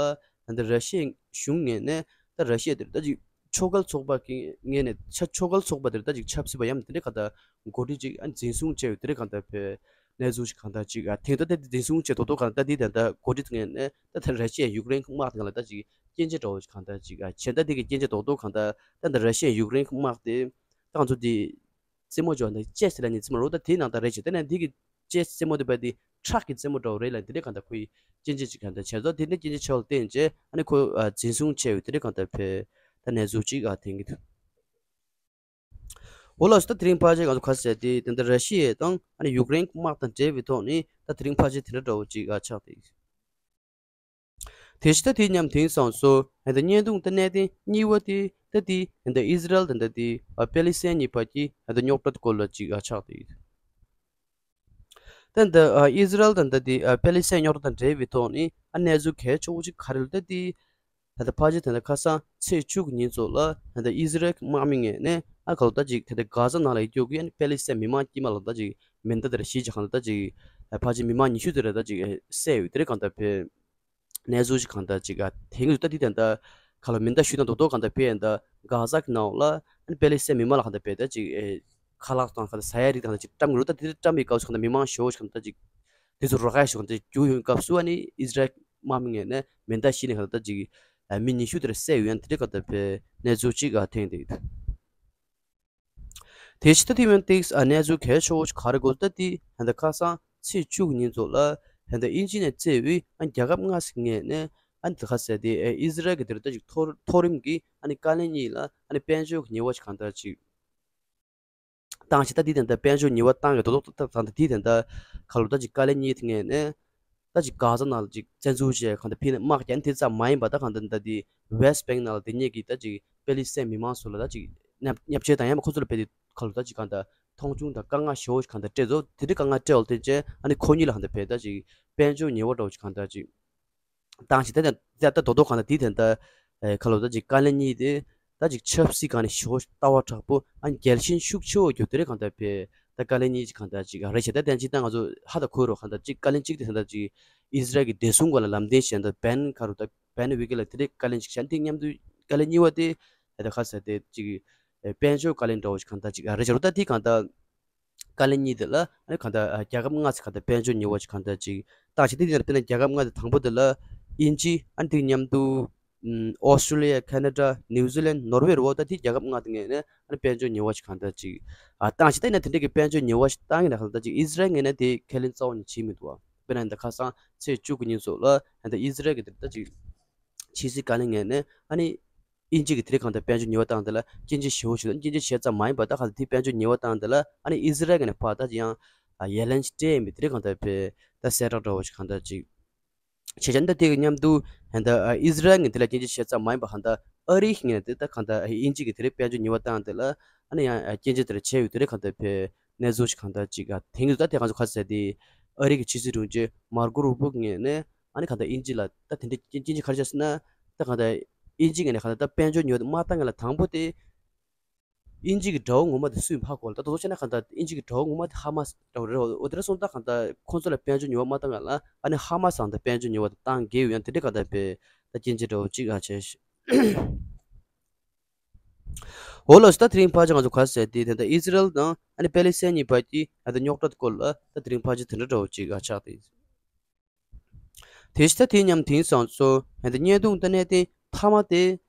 ད་ལྟ་ར་ཤི་ཡའི་གཞུང་ངོས་ནས་ད་ར་ཤི་ཡ་དེར་ད་ཅིག་ཕྱོགས་འགལ་ཚོགས་པ་གི་ངོས་ནས་ཆ་ཕྱོགས་འགལ་ཚོགས་པ་དེར་ད་ཅིག་ཆབ་སྲིད་པ་ཡང་དེ་འདྲ་གང་ལྟར་འགོ་ཁྲིད་ཅིག་ཨ་འཛིན་བཟུང་བྱས་ཡོད་དེ་འདྲ་གང་ལྟར་བས་གནས་ཚུལ་ཅིག་གང་ལྟར་ཅིག་ཨ་ཐེངས་ད་ལྟ་དེ་འཛིན་བཟུང་བྱས་ཏོག་ཏོག་གང་ལྟར་དེ་ད་ལྟ་འགོ་ཁྲིད་ངོས་ནས་ད་ལྟ་ར་ཤི་ཡ་ཡུཀ་རེན་དམག་དེ་གང་ལ་ད་ཅིག་སྐྱོན་བརྗོད་འདྲ་བོ་ཅིག་གང་ལྟར་ཅིག་ཨ་བྱས། ད་དེ་གི་སྐྱོན་བརྗོད་ཏོག་ཏོག་གང་ལྟར་ད་ལྟ་ར་ཤི་ཡ་ཡུཀ་རེན་དམག་དེ་ད་ང་ཚོ་དེ། རྩེད་མོ་འཇོག་འདི་ཅེ་སི་ལ་ནི་རྩེད་མོ་རོ་ད་དེའི་ནང་ད་རེད་ཅེ། ད་ནི་འདི་གི་ཅེ་སི་རྩེད་མོ་འདི་བས་འདི་ཁྲག་གི་རྩེད་མོ་འདྲ་བོ་རེད་ལ་འདི་འདྲའི་གང་ལྟར་ཁོ་ཡི་སྐྱོན་བརྗོད་ཅིག་གང་ལྟར་བྱས་སོ། དེ་འདྲའི་སྐྱོན་བརྗོད་ཆེ་བ་ལ་བརྟེན་བྱས་ཨ་ནི་ཁོ་འཛིན་བཟུང་བྱས་ཡོད་དེ་འདྲའི་གང་ལྟར་བས་ད་གནས་ཚུལ་ཅིག་ཨ་ཐེངས་གི་འདུག་འོ་ལགས་སོ། ད་དེ་རིང་ཕལ་ཆེར་ང་ཚོ་ག་ཟེར་དེ་དེ་འདྲ་ར་ཤི་ཡ་དང་ཨ་ནི་ཡུཀ་རེན་དམག་དང་འབྲེལ་བའི་ཐོག་ནས་ད་དེ་རིང་ཕལ་ཆེར་དེ་འདྲ་འདྲ་བོ་ཅིག་ཨ་ཆགས་ཏེ། དེ་ཕྱི་ད་དེ་མཉམ་དེང་སང་སོ་ཧན་ད་བརྙན་ཐུང་ད་གནད་དོན་གཉིས་པ་དེ་ད་དེ་ཧན་ད་ཨི་ཟི་རལ་ད་ད་དེ་པེ་ལི་སི་ཐན་གཉིས་བར་གྱི་ཧན་ད་རྙོག་དྲ་སྐོར་ལ་ཅིག་ཨ་ཆགས་ཏེ། ད་ད་ཨི་ཟི་རལ་ད་ད་དེ་པེ་ལི་སི་ཐན་རྙོག་དྲ་དང་འབྲེལ་བའི་ཐོག་ནས་ཨ་གནས་ཚུལ་གལ་ཆེ་བོ་ཅིག་ག་རེ་ལ་ད་དེ་ད་ད་ཕལ་ཆེར་ད་ད་ཁ་སང་ཚེས་བཅུ་གི་ཉིན་ཚོ་ལ་ཧན་ད་ཨི་ཟི་རལ་གྱི་དམག་མི་ངོས་ནས་ཨ་ག་ལ་ད་ཅིག་ད་ད་གྷ་ཟ་ནང་ལ་ཡོད་རྒྱུ་གི་ཨ་ནི་པེ་ལི་སི་ཐན་མི་མང་དཀྱུས་མ་ལ་ད་ཅིག་མེ་མདའ་དེ་འདྲ་བཞེས་ཅིག་གང་ལ་ད་ཅིག་ཕལ་ཆེར་མི་མང་ཉི་ཤུ་དེ་འདྲ་ད་ཅིག་བསད་ཡོད་དེ་འདྲ་གང་ལྟར་བས། གནས་ཚུལ་ཞིག་གང་ལྟར་ཅིག་ཨ་དེང་དུ་ད་དེ་ད་ད་ཁ་ལ་མེ་མདའ་གཞུས་དང་རྡོག་རྡོག་གང་ལྟར་བས་ད་གྷ་ཟ་གི་ནང་ལ་ཨ་ནི་པེ་ལི་སི་ཐན་མི་མང་ལ་གང་ལྟར་བས་ད་ཅིག་ཨེ་ཁ་ལག་དང་གང་ལྟར་ཟ་ཡ་རིགས་དང་ཅིག་བཀྲམ་གི་རུ་ད་དེ་བཀྲམ་པའི་སྐབས་སུ་གང་ལྟར་མི་མང་ཞེ་བོ་ཞིག་གང་ལྟར་ཅིག་དེ་ཚོ་རོགས་ཡ་ཞིག་གང་ལྟར་རྒྱུག་ཡོང་སྐབས་སུ་ཨ་ནི་ཨི་ཟི་རལ་དམག་མི་ངོས་ནས་མེ་མདའ་གཞུས་ནས་གང་ལྟར་ཅིག་ཨ་མི་ཉི་ཤུ་དེ་འདྲ་བསད་ཡོད་ཡ་དེ་འདྲ་གང་ལྟར་བས་གནས་ཚུལ་ཅིག་ཨ་ཐེངས་དེ། དེ་ཕྱི་ད་དེ་ཡོན་ཏིགས་ཨ་གནས་ཚུལ་གལ་ཆེ་བོ་ཞིག་ག་རེ་གོ་ད་དེ་ཧན་ད་ཁ་སང་ཚེས་བཅུ་གི་ཉིན་ཚོ་ལ་ཧན་ད་དབྱིན་ཇི་ནས་བཙལ་བའི་ཨ་རྒྱལ་ཁབ་ལྔ་ཞིག་ངོས་ནས་ཨ་ད་ག་ཟེར་དེ་ཨེ་ཨི་ཟི་རལ་གྱི་དེར་ད་ཅིག་མཐོ་མཐོ་རིམ་གྱི་ཨ་ནི་བཀའ་བློན་གཉིས་ལ་ཨ་ནི་དཔལ་འབྱོར་གྱི་ཉེས་པ་ཞིག་གང་ལྟར་ཅིག་ད་ བཏང་ཞིང་། ད་དེ་དེ་འདྲ་དཔལ་འབྱོར་ཉེས་པ་བཏང་གི་རྡོག་རྡོག་ད་ད་ད་དེ་དེ་འདྲ་ག་ལོ་ད་ཅིག་བཀའ་བློན་གཉིས་དེ་ངས་ནས་ད་ཅིག་གྷ་ཟ་ནང་ལ་ཅིག་བཙན་འཛུལ་བྱས་གང་ལྟར་ཕྱིན་ནས་དམག་རྒྱག་དེ་ཙམ་མ་ཡིན་པ། ད་གང་ལྟར་ད་དེ་ཝེ་སི་ཊི་བེང་ནང་ལ་དེ་ཉིད་ཀྱི་ད་ཅིག་པེ་ལི་སི་ཐན་མི་མང་ཚོ་ལ་ད་ཅིག་བརྙས་བརྙས་བཅོས་དང་ཡང་མ་ཁོ་ཚོ་ལ་དཔེ་དེ་ག་ལོ་ད་ཅིག་གང་ལྟར་མཐོང་ཆུང་དང་དཀའ་ངལ་ཞེ་པོ་གང་ལྟར་སྤྲད་ཚོ། དེ་འདྲའི་དཀའ་ངལ་སྤྲད་འོག་དེ་རྗེས་ཨ་ནི་ཁོ་གཉིས་ལ་གང་ལྟར་བས་ད་ཅིག་དཔལ་འབྱོར་ཉེས་པ་འདྲ་བོ་ཅིག་གང་ལྟར་ཅིག་བཏང་ཞིང་། ད་ད་ད་རྡོག་རྡོག་གང་ལྟར་དེའི་དོན་དུ་ཁ་ལོ་ད་ཅིག་བཀའ་བློན་གཉིས་དེ་ད་ཅིག་ཆབ་སྲིད་སྒང་ནས་ཞེ་པོ་ལྟ་བ་དྲག་པོ། ཨ་ནི་རྒྱལ་ཞེན་ཤུགས་ཆེ་བོ་རྒྱུ་དེ་རེད། གང་ལྟར་བས་ད་བཀའ་བློན་གཉིས་ཅིག་གང་ལྟར་ཅིག་རེད་བྱས། ད་དེ་ཅིག་ད་ང་ཚོ་ཧ་ད་གོ་རོགས། གང་ལྟར་ཅིག་བཀའ་བློན་གཅིག་དེ་གང་ལྟར་ཅིག་ཨི་ཟི་རལ་གྱི་བདེ་སྲུང་སྒང་ལ་ལམ་སྟོན་བྱས། ད་བེན་ག་རུ་ད་བེན་ཝི་ཀེ་ལ་དེ་རེད། བཀའ་བློན་ཅིག་བྱས། དེ་མཉམ་དུ་བཀའ་བློན་གཉིས་པ་དེ་ད་ད་ཁ་ས་དེ་ཅིག་དཔལ་འབྱོར་བཀའ་བློན་འདྲ་བོ་ཅིག་གང་ལྟར་ཅིག་རེད་བྱས་རོགས། ད་དེ་གང་ལྟར། བཀའ་བློན་གཉིས་དེ་ལ་ཨ་ནི་གང་ལྟར་རྒྱལ་ཁབ་ལྔ་ཙམ་གང་ལྟར་དཔལ་འབྱོར་ཉེས་པ་ཅིག་གང་ལྟར་ཅིག་བཏང་ཞིང་། དེ་དེ་ལ་དཔེར་ན་རྒྱལ་ཁབ་ལྔ་དེ་དང་པོ་དེ་ལ་དབྱིན་ཇི། ཨ་ནི་དེ་མཉམ་དུ་ཨོ་སི་ཀྲོ་ལི་ཡ། ཁེ་ན་ཌ། ནིའུ་ཛི་ལན། ནོར་ཝེ་རེད་བ། ད་དེ་རྒྱལ་ཁབ་ལྔ་དེ་ངོས་ནས་ཨ་ནི་དཔལ་འབྱོར་ཉེས་པ་ཅིག་གང་ལྟར་ཅིག་ཨ་བཏང་ཞིང་། ད་ཡིན་ན་དེ་འདྲ་གི་དཔལ་འབྱོར་ཉེས་པ་ཞིག་བཏང་གི་ན་གང་ལྟར་ཅིག་ཨི་ཟི་རལ་ངོས་ནས་དེ་ཁས་ལེན་རྩ་བ་ནས་བྱེད་མི་འདུག་བ། དཔེར་ན་ད་ཁ་སང་ཚེས་བཅུ་དགུ་ཉིན་སོགས་ལ་ད་ཨི་ཟི་རལ་གྱི་དེ་ད་ཅིག་ཕྱི་སྲིད་བཀའ་བློན་ངོས་ནས་ཨ་ནི་དབྱིན་ཇི་གི་དེ་རིང་གང་ལྟར་དཔལ་འབྱོར་ཉེས་པ་བཏང་དེ་ལ་སྐྱོན་བརྗོད་ཞེ་པོ་ཞིག་དང་། སྐྱོན་བརྗོད་བྱས་ཙམ་མ་ཡིན་པར་ད་གང་ལྟར་དེ་དཔལ་འབྱོར་ཉེས་པ་བཏང་དེ་ལ་ཨ་ནི་ཨི་ཟི་རལ་གྱི་ནས་ཕར་ད་ཅིག་ཡང་ཡ་ལན་ཅིག་སྤྲད་ཡིན་པའི་དེ་རིང་གང་ལྟར་བས་ད་གསལ་བསྒྲགས་འདྲ་བོ་ཞིག་གང་ལྟར་ཅིག་བྱས་ཙང་། ད་དེ་གི་མཉམ་དུ་ད་ཨི་ཟི་རལ་གྱི་དེ་ལ་སྐྱོན་བརྗོད་བྱས་ཙམ་མ་ཡིན་པར་གང་ལྟར་ཨ་རི་གི་ངོས་ནས་དེ་ད་གང་ལྟར་དབྱིན་ཇི་གི་དེ་རིང་དཔལ་འབྱོར་ཉེས་པ་བཏང་དེ་ལ་ཨ་ནི་ཡང་སྐྱོན་བརྗོད་དེ་འདྲ་བྱས་ཡོད། དེ་རིང་གང་ལྟར་བས་གནས་ཚུལ་ཞིག་གང་ལྟར་ཅིག་ཨ་དེང་དུ་ད་དེ་གང་ཚོ་ཁ་གསལ་དེ་ཨ་རི་གི་ཕྱི་སྲིད་དྲུང་ཆེ་མར་ཀོ་རུ་བྷིའོ་ངོས་ནས་ཨ་ནི་གང་ལྟར་དབྱིན་ཇི་ལ་ད་དེ་འདྲའི་སྐྱོན་བརྗོད་ག་རེ་བྱས་ཟེར་ན། ད་གང་ལྟར་དབྱིན་ཇི་ངོས་ནས་གང་ལྟར་ད་དཔལ་འབྱོར་ཉོ་མ་བཏང་ངེས་ལ་དང་པོ་དེ་དབྱིན་ཇི་གི་དགྲ་བོ་ངོ་མ་དེ་སུ་ཡིན་ཧ་གོ་ལ། ད་དོ་དོ་བྱས་ན་གང་ལྟར་དབྱིན་ཇི་གི་དགྲ་བོ་ངོ་མ་དེ་ཧ་མ་སི་འདྲ་བོ་རེད། འོ་དེ་འདྲ་སོང་ཙང་གང་ལྟར་ཁོང་ཚོ་ལ་དཔལ་འབྱོར་ཉོ་བ་མ་བཏང་ངེས་ལ་ཨ་ནི་ཧ་མ་སི་ལ་དཔལ་འབྱོར་ཉོ་བ་དེ་བཏང་གི་ཡོད། ཡང་དེ་འདྲའི་གང་ལྟར་བས་ད་སྐྱོན་བརྗོད་འདྲ་བོ་ཅིག་ཨ་བྱས་ཤག་འོ་ལགས་སོ། ད་དེ་རིང་ཕལ་ཆེར་ང་ཚོ་ག་རེ་ཟེར་དེ་ད་ལྟ་ཨི་ཟི་རལ་དང་ཨ་ནི་པེ་ལི་སི་ཐན་གཉིས་བར་གྱི་ད་ལྟ་རྙོག་དྲ་སྐོར་ལ་ད་དེ་རིང་ཕལ་ཆེར་དེ་འདྲ་འདྲ་བོ་ཅིག་ཨ་ཆགས་ཏེ། དེ་བཞིན་ད་དེ་མཉམ་དེང་སང་ཚོ་ད་ལྟ་བརྙན་ཐུང་ད་གནད་དོན་མཐའ་མ་དེ་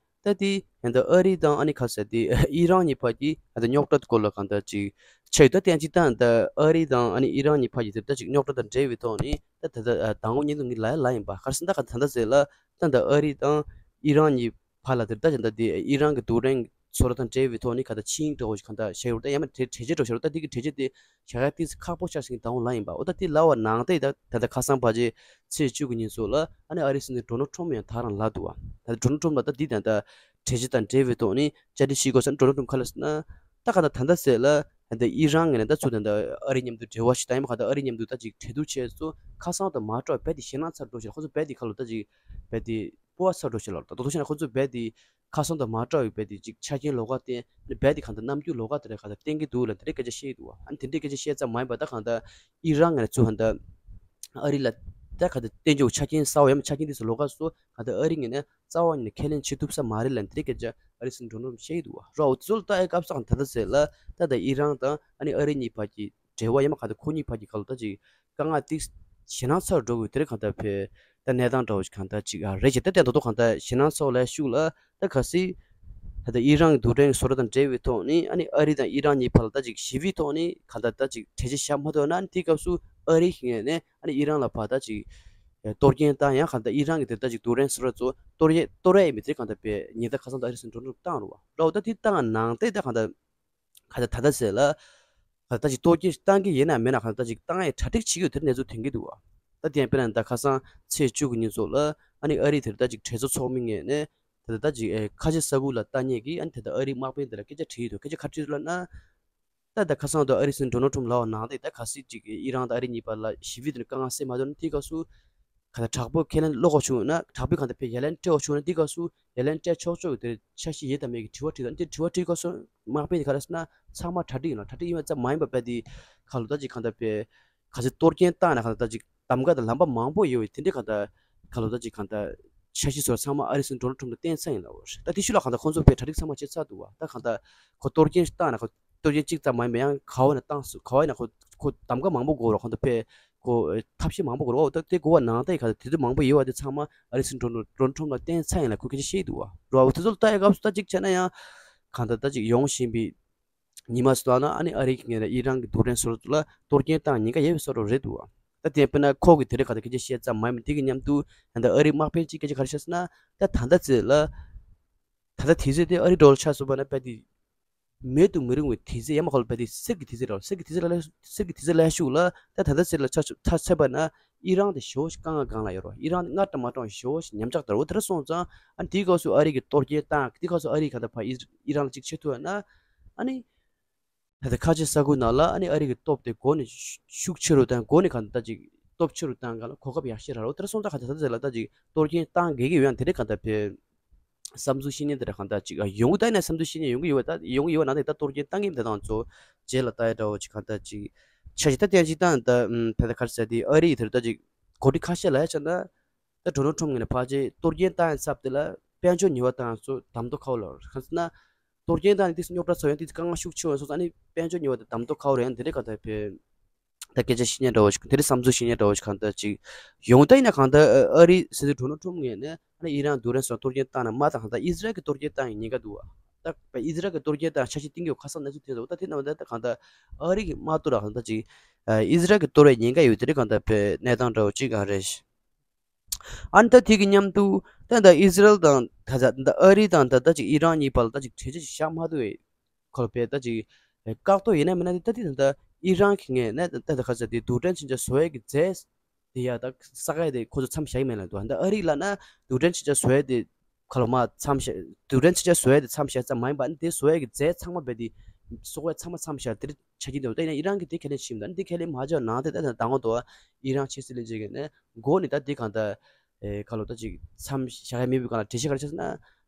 ད་དེ་ད་ལྟ་ཨ་རི་དང་ཨ་ནི་ག་རེ་ཟེར་དེ་ཨི་རན་གཉིས་བར་གྱི་ད་ལྟ་རྙོག་དྲ་སྐོར་ལ་གང་ལྟར་ཅིག་ཆགས་ཡོད། ད་ལྟ་ཅིག་ད་ད་ཨ་རི་དང་ཨ་ནི་ཨི་རན་གཉིས་བར་གྱི་དེ་ད་ཅིག་རྙོག་དྲ་དང་འབྲེལ་བའི་ཐོག་ནས་ད་ད་ད་མདང་དགོང་བརྙན་ཐུང་གི་ལ་ལ་ཡིན་པ། ག་རེ་ཟེར་ན་ད་ག་ད་ད་ཟེར་ལ་ད་ད་ཨ་རི་དང་ཨི་རན་གཉིས་བར་ལ་དེར་ད་ཅིག་ད་དེ་ཨི་རན་གྱི་རྡུལ་ཕྲན་བཟོ་གྲྭ་དང་འབྲེལ་བའི་ཐོག་ནས་ག་ད་ཆིངས་འདྲ་བོ་ཞིག་ག་ད་བཞག་ཡོད་རེད། ད་ཡང་མིན་གྲོས་གྲོས་ཆོད་འདྲ་བོ་བཞག་ཡོད་རེད། ད་དེ་གི་གྲོས་ཆོད་དེ་བཞག་ཡ་ཏོག་ཙམ་ཁག་པོ་ཆགས་ཤིང་ད་འོང་ལ་ཡིན་པ། འོ་ད་དེ་ལ་བ་ནང་བལྟས་ད་ད་ད་ཁ་སང་ཕལ་ཆེར་ཚེས་བཅུ་དགུ་ཉིན་སོགས་ལ་ཨ་ནི་ཨ་རིའི་སྲིད་འཛིན་ཌོ་ནལ་ཊམ་ཡང་ད་རང་ལབ་འདུག་བ། ད་ཌོ་ནལ་ཊམ་ལ་ད་དེ་ད་ད་གྲོས་ཆོད་དང་འབྲེལ་བའི་ཐོག་ནས་བཅར་འདྲི་ཞུས་དགོས་ཟེར་ན། ཌོ་ནལ་ཊམ་ག་ལ་ཟེར་ན་ད་ག་ད་ད་ད་ཟེར་ལ་ད་ད་ཨི་རན་ངོས་ནས་ད་ཚུར་ད་ད་ཨ་རི་མཉམ་དུ་འབྲེལ་བ་ཞིག་དང་ཡང་མིན་ག་ད་ཨ་རི་མཉམ་དུ་ད་ཅིག་གྲོས་བསྡུར་བྱས་ཚུལ་ཁ་སང་དང་མ་འདྲ་བའི་རྦད་དེ་ཞེད་སྣང་ཚ་འདྲ་བོ་ཞིག་ཁོ་ཚོ་རྦད་དེ་ཁ་ལོ་ད་ཅིག་རྦད་དེ་སྤོབས་པ་ཚ་འདྲ་བོ་ཞིག་ལ། ད་དོ་དོ་བྱས་ན་ཁོ་ཚོ་རྦད་དེ་ཁ་སང་དང་མ་འདྲ་བའི་རྦད་དེ་ཅིག་ཆ་རྐྱེན་ལོགས་ཀ་བསྟན། རྦད་དེ་གང་ལྟར་རྣམ་འགྱུར་ལོགས་ཀ་དེ་འདྲ་གང་ལྟར་བསྟན་གྱི་འདུག་ལབ་དེ་འདྲའི་སྐད་ཆ་བཤད་ཀྱི་འདུག་བ། ཨ་ནི་དེ་འདྲའི་སྐད་ཆ་བཤད་ཙམ་མ་ཡིན་པར་ད་གང་ལྟར་ཨི་རན་ངོས་ནས་ཚུར་གང་ལྟར་ཨ་རི་ལ་ད་གང་ལྟར་བསྟན་འཇོག་ཆ་རྐྱེན་གསར་པ་ཡང་མིན་ཆ་རྐྱེན་དེ་ཚོ་ལོགས་ཀ་སོགས་གང་ལྟར་ཨ་རི་ངོས་ནས་རྩ་བ་ཉིད་ནས་ཁས་ལེན་བྱེད་ཐུབ་ས་མ་རེད་ལབ་དེ་འདྲའི་སྐད་ཆ་ཨ་རིའི་སྲིད་འཛིན་ཌོ་ནལ་ཊམ་བཤད་ཀྱི་འདུག་བ། རོ་འོ་དེ་ཚོ་ལ་ལྟ་ཡའི་སྐབས་སུ་གང་ལྟར་ད་ལྟ་ཟེར་ལ་ད་ད་ཨི་རན་དང་ཨ་ནི་ཨ་རི་གཉིས་བར་གྱི་འབྲེལ་བ་ཡང་མིན་གང་ལྟར་ཁོ་གཉིས་བར་གྱི་གང་ལྟར་ད་ཅིག་དཀའ་ངལ་ཏིག་ཞེད་སྣང་ཚ་འགྲོ་དགོས་དེ་རེད། གང་ལྟར་བས་ད་གནས་སྟངས་འདྲ་བོ་ཞིག་གང་ལྟར་ཅིག་ཨ་རེད་ཅེས་ད་ལྟ་ད་དོ་གང་ལྟར་ཞེད་སྣང་ཚ་བོ་ལ་ཤུགས་ལ་ད་གལ་སྲིད་ད་ལྟ་ཨི་རན་གྱི་རྡུལ་ཕྲན་བཟོ་གྲྭ་དང་འབྲེལ་བའི་ཐོག་ནས་ཨ་ནི་ཨ་རི་དང་ཨི་རན་གཉིས་བར་ལ་ད་ཅིག་ཞི་བའི་ཐོག་ནས་གང་ལྟར་ད་ཅིག་གྲོས་ཆོད་བཞག་མ་ཐུབ་ན། ཨ་ནི་དེའི་སྐབས་སུ་ཨ་རི་གི་ངོས་ནས་ཨ་ནི་ཨི་རན་ལ་ཕར་ད་ཅིག་གཏོར་སྐྱོན་བཏང་། ཡང་གང་ལྟར་ཨི་རན་གྱི་དེར་ད་ཅིག་རྡུལ་ཕྲན་བཟོ་གྲྭ་ཚོ་གཏོར་ཡས་གཏོར་ཡས་ཡིན་པའི་དེ་གང་ལྟར་བས་ཉེན་བརྡ་ཁ་སང་ད་ཨ་རིའི་སྲིད་འཛིན་ཌོ་ནལ་ཊམ་བཏང་རེད་བ། རོ་འོ་ད་དེ་བཏང་ནང་བལྟས་ད་གང་ལྟར་ག་ད་ད་ལྟ་ཟེར་ལ། ག་ད་ཅིག་གཏོར་སྐྱོན་བཏང་གི་ཡིན་ན་མེད་ན་ག་ད་ཅིག་བཏང་ཡའི་གྲ་སྒྲིག་བྱེད་ཀྱི་ཡོད་དེ་གནས་ཚུལ་ཐོན་གྱི་འདུག་བ། ད་དེ་ཡང་དཔེར་ན་ད་ཁ་སང་ཚེས་བཅུ་དགུ་ཉིན་སོགས་ལ་ཨ་ནི་ཨ་རི་དེར་ད་ཅིག་གྲོས་ཚོགས་ཚོགས་མི་ངོས་ནས་ད་ད་ད་ཅིག་ཨེ་ཁ་ཆེ་ས་ཁུལ་ལ་ལྟ་མཁན་གྱི་ཨ་ནི་ད་ད་ཨ་རིའི་དམག་དཔོན་དེ་ལ་སྐད་ཆ་དྲིས་འདུག་སྐད་ཆ་ག་རེ་དྲིས་འདུག་ལབ་ན། ད་ད་ཁ་སང་ད་ཨ་རིའི་སྲིད་འཛིན་ཌོ་ནལ་ཊམ་ལབ་པ་ནང་བལྟས་ད་གལ་སྲིད་ཅིག་ཨི་རན་དང་ཨ་རི་གཉིས་བར་ལ་ཞི་བའི་དོན་དཀའ་ངལ་སེལ་མ་ཐུབ་ན་དེའི་སྐབས་སུ། ག་ད་དྲག་པོ་ཁས་ལེན་བློ་ཁོག་བྱུང་ན། དྲག་པོས་གང་ལྟར་བས་ཡ་ལན་སྤྲད་དགོས་བྱུང་ན། དེའི་སྐབས་སུ་ཡ་ལན་སྤྲད་ཆོག་ཆོག་གི་དེར་འཆར་གཞི་ཡོད་དམ་མེད་ཀྱི་དྲི་བ་དྲིས་དང་། དེ་དྲི་བ་དྲིས་སྐབས་སུ་དམག་དཔོན་དེ་ག་རེ་ཟེར་ན། ཚང་མ་གྲ་སྒྲིག་ཡིན་ལ། གྲ་སྒྲིག་ཡིན་པ་ཙམ་མ་ཡིན་པར་རྦད་དེ་ག་ལོ་ད་ཅིག་གང་ལྟར་བས་ག་ཚོད་གཏོར་སྐྱོན་བཏང་ན་གང་ལྟར་ད་ཅིག་གདམ་ག་དང་ལམ་པ་མང་པོ་ཡོད་པའི་དེ་འདྲའི་གང་ལྟར་ག་ལོ་ད་ཅིག་གང་ལྟར་འཆར་གཞི་ཚོ་ཚང་མ་ཨ་རིའི་སྲིད་འཛིན་ཌོ་ནལ་ཊམ་ལ་བསྟན་ཚར་ཡིན་ལབ་པ་རེད། ད་དེ་ཤུལ་ལ་གང་ལྟར་ཁོང་ཚོ་བས་གྲ་སྒྲིག་ཚང་མ་བྱས་ཚར་འདུག་བ། ད་གང་ལྟར་ཁོ་གཏོར་སྐྱོན་ཞིག་བཏང་ན་ཁོ་གཏོར་སྐྱོན་གཅིག་ཙམ་མ་ཡིན་པ་ཡང་ག་བ་ན་བཏང་སྲིད། ག་བ་ཡིན་ན་ཁོ་ཁོ་གདམ་ག་མང་པོ་དགོས་རེད། ཁོང་ཚོ་བས་ཁོ་ཨེ་ཐབས་ཤེས་མང་པོ་དགོས་རེད་བ། ད་དེ་དགོས་པ་ནང་བལྟས་ག་ཚོད་དེ་ཚོ་མང་པོ་ཡོད་བ། དེ་ཚང་མ་ཨ་རིའི་སྲིད་འཛིན་ཌོ་ནལ་ཊམ་ལ་བསྟན་ཚར་ཡིན་ལབ་ཁོས་སྐད་ཆ་བཤད་འདུག་བ། རེད་བ། འོ་དེ་ཚོ་ལ་ལྟ་ཡའི་སྐབས་སུ་ད་ཅིག་བྱས་ན་ཡང་གང་ལྟར་ད་ཅིག་ཡོང་བཞིན་པའི་ཉི་མ་སུ་ལ་ན་ཨ་ནི་ཨ་རི་གི་ངོས་ནས་ཨི་རན་གྱི་རྡུལ་ཕྲན་བཟོ་གྲྭ་ཚོ་ལ་གཏོར་སྐྱོན་བཏང་ཉེན་ཁ་ཡོད་པའི་བཟོ་འདྲ་རེད་འདུག་བ། ད་དེ་དཔེར་ན་ཁོ་གི་དེ་རིང་ག་ད་སྐད་ཆ་བཤད་ཙམ་མ་ཡིན་པ་དེ་གི་མཉམ་དུ་ད་ལྟ་ཨ་རིའི་དམག་དཔོན་གཅིག་སྐད་ཆ་ག་རེ་བཤད་ཟེར་ན། ད་ད་ལྟ་ཚེ་ལ་ད་ལྟ་དུས་ཚོད་དེ་ཨ་རི་འགྲོ་ལ་ཆ་སོང་བ་ན་རྦད་དེ་ མེད་དུ་མི་རུང་བའི་དུས་ཚོད་ཡ་མ་ཁོ་ལ་བས་དེ་གསེར་གྱི་དུས་ཚོད་རེད། གསེར་གྱི་དུས་ཚོད་ལ་གསེར་གྱི་དུས་ཚོད་ལ་ཤུགས་ལ་ད་ད་ལྟ་གསེར་ལ་ཆ་ཆ་ཆ་ཚད་པ་ན་ཨི་རན་དེ་ཞོ་ཞིག་གང་ང་གང་ལ་ཡོད་རོ། ཨི་རན་སྔར་དང་མ་གྲངས་ཞོ་ཞིག་ཉམས་ཆག་དར་བོ་དེ་ར་སོང་ཙང་ཨ་ནི་དེའི་སྐབས་སུ་ཨ་རི་གི་གཏོར་སྐྱོན་བཏང་། དེའི་སྐབས་སུ་ཨ་རི་ག་ད་ཕ་ཨི་རན་ལ་གཅིག་བྱེད་ཐུབ་ན་ཨ་ནི། ད་ལྟ་ཁ་ཆེ་ས་ཁུལ་ནང་ལ་ཨ་ནི་ཨ་རི་གི་སྟོབས་དེ་འགོ་ནས་ཤུགས་ཆེ་རུ་དང་འགོ་ནས་གང་ལྟར་ཅིག་སྟོབས་ཆེ་རུ་བཏང་ག་ལ་གོ་སྐབས་ཡག་ཤོས་རག་རོ། དེ་ར་སོང་ཙང་གང་ལྟར་ད་ལྟ་ཅིག་གཏོར་སྐྱོན་བཏང་དགོས་ཀྱི་ཡོད་ཡང་དེ་རིང་གང་ལྟར་བས་བསམ་ཚུལ་བཤད་མཁན་དེ་ར་གང་ལྟར་ཅིག་ཡོང་གི་ད་ཡིན་ན་བསམ་ཚུལ་བཤད་མཁན་ཡོང་གི་ཡོད་པ་ད་ཡོང་གི་ཡོད་པ་ནང་དེ་ད་གཏོར་སྐྱོན་བཏང་གི་མེད་དང་ཚོ་རྗེས་ལ་ལྟ་ཡ་འདྲ་བོ་ཅིག་གང་ལྟར་ཅིག་ཆ་ཞིག་ད་བསྟན་ཅིག་བཏང་ད་ད་ལྟ་ག་རེ་ཟེར་དེ་ཨ་རི་ཡི་དེ་ར་ད་ཅིག་གོ་སྒྲིག་ཁ་ཤས་ལ་ཡ་ཆ་ན། ད་ཌོ་ནལ་ཊམ་ངོས་ནས་ཕལ་ཆེར་གཏོར་སྐྱོན་བཏང་ཡའི་ཚབ་དེ་ལ་དཔལ་འབྱོར་ཉེས་པ་བཏང་ཡ་ཚོ་གདམ་ཐོ་ཁ་བོ་ལ་གང་ཟེར་ན། གཏོར་སྐྱོན་བཏང་ནས་དེ་རྙོག་དྲ་ཚོ་ཡང་དེ་དཀའ་ངལ་ཤུགས་ཆེ་བ་སོང་ཙང་ཨ་ནི་དཔལ་འབྱོར་ཉེས་པ་དེ་གདམ་ཐོ་ཁ་བོ་རེད། ཡང་དེ་འདྲའི་གང་ལྟར་བས་ད་སྐད་ཆ་བཤད་མཁན་འདྲ་བོ་ཞིག་དེ་འདྲའི་བསམ་ཚུལ་བཤད་མཁན་འདྲ་བོ་ཞིག་གང་ལྟར་ཅིག་ཡོང་ད་ཡིན་ན་གང་ལྟར་ཨ་རི་སྲིད་འཛིན་ཌོ་ནལ་ཊམ་ངོས་ནས་ཨ་ནི་ཨི་རན་རྡུལ་ཕྲན་སོགས་གཏོར་སྐྱོན་བཏང་ན་མ་བཏང་གང་ལྟར་ཨི་ཟི་རལ་གྱི་གཏོར་སྐྱོན་བཏང་ཡི་ཉེན་ཁ་འདུག་བ། ད་ཨི་ཟི་རལ་གྱི་གཏོར་སྐྱོན་བཏང་ཆ་ཤས་གཏིང་གི་ཁ་སང་གནས་ཚུལ་དེ་འདུག་ད་དེ་རྣམས་ད་གང་ལྟར་ཨ་རི་གི་དམག་དོན་ལ་གང་ལྟར་ཅིག་ཨི་ཟི་རལ་གྱི་གཏོར་བའི་ཉེན་ཁ་ཡོད་དེ་འདྲའི་གང་ལྟར་བས་གནས་སྟངས་འདྲ་བོ་ཅིག་ཨ་རེད། ཨ་ནི་ད་དེ་གི་མཉམ་དུ་ད་ད་ཨི་ཟི་རལ་དང་ད་ད་ད་ཨ་རི་དང་ད་ད་ཅིག་ཨི་རན་གཉིས་བར་ལ་ད་ཅིག་གྲོས་ཆོད་ཅིག་བཞག་མ་ཐུབ་པའི་ཁོ་ལ་བས་ད་ཅིག་བཀག་ཐོག་ཡིན་ན་མིན་ན་ད་ད་དེ་ད་ད་ཨི་རན་གྱི་ངོས་ནས་ད་ད་ག་ཚ་དེ་རྡུལ་ཕྲན་ཕྱིན་ཆད་བཟོ་ཡས་ཀྱི་རྫས་དེ་ཡ་ད་ས་ག་ཡ་དེ་ཁོ་ཚོ་མཚམས་བཞག་གི་མེད་ལ་འདུག་ད་ཨ་རི་ལ་ན་རྡུལ་ཕྲན་ཕྱིན་ཆད་བཟོ་ཡས་དེ་ཁ་ལོ་མ་མཚམས་བཞག་རྡུལ་ཕྲན་ཕྱིན་ཆད་བཟོ་ཡས་དེ་མཚམས་བཞག་ཙམ་མ་ཡིན་པ་ཨ་ནི་དེ་བཟོ་ཡས་ཀྱི་རྫས་ཚང་མ་བས་དེ་བཟོ་ཡས་ཚང་མ་མཚམས་བཞག་དེ་ཆ་རྐྱེན་དེ་འོ་ད་ཡིན་ན་ཨི་རན་གྱིས་དེ་ཁས་ལེན་བྱེད་མི་འདུག་ཨ་ནི་དེ་ཁས་ལེན་མ་བྱས་པ་ནང་དེ་ད་ད་ལྟ་ངོ་དོ་ཨི་རན་ཆབ་སྲིད་བློན་ཆེན་གྱིས་ནས་འགོ་ནས་ད་དེ་གང་ལྟར་ཨེ་ཁ་ལོ་ད་ཅིག་མཚམས་བཞག་ཡ་མེད་པའི་སྒང་ལ་གྲོས་ཆོད་ག་རེ་བྱས་ཟེར་ན།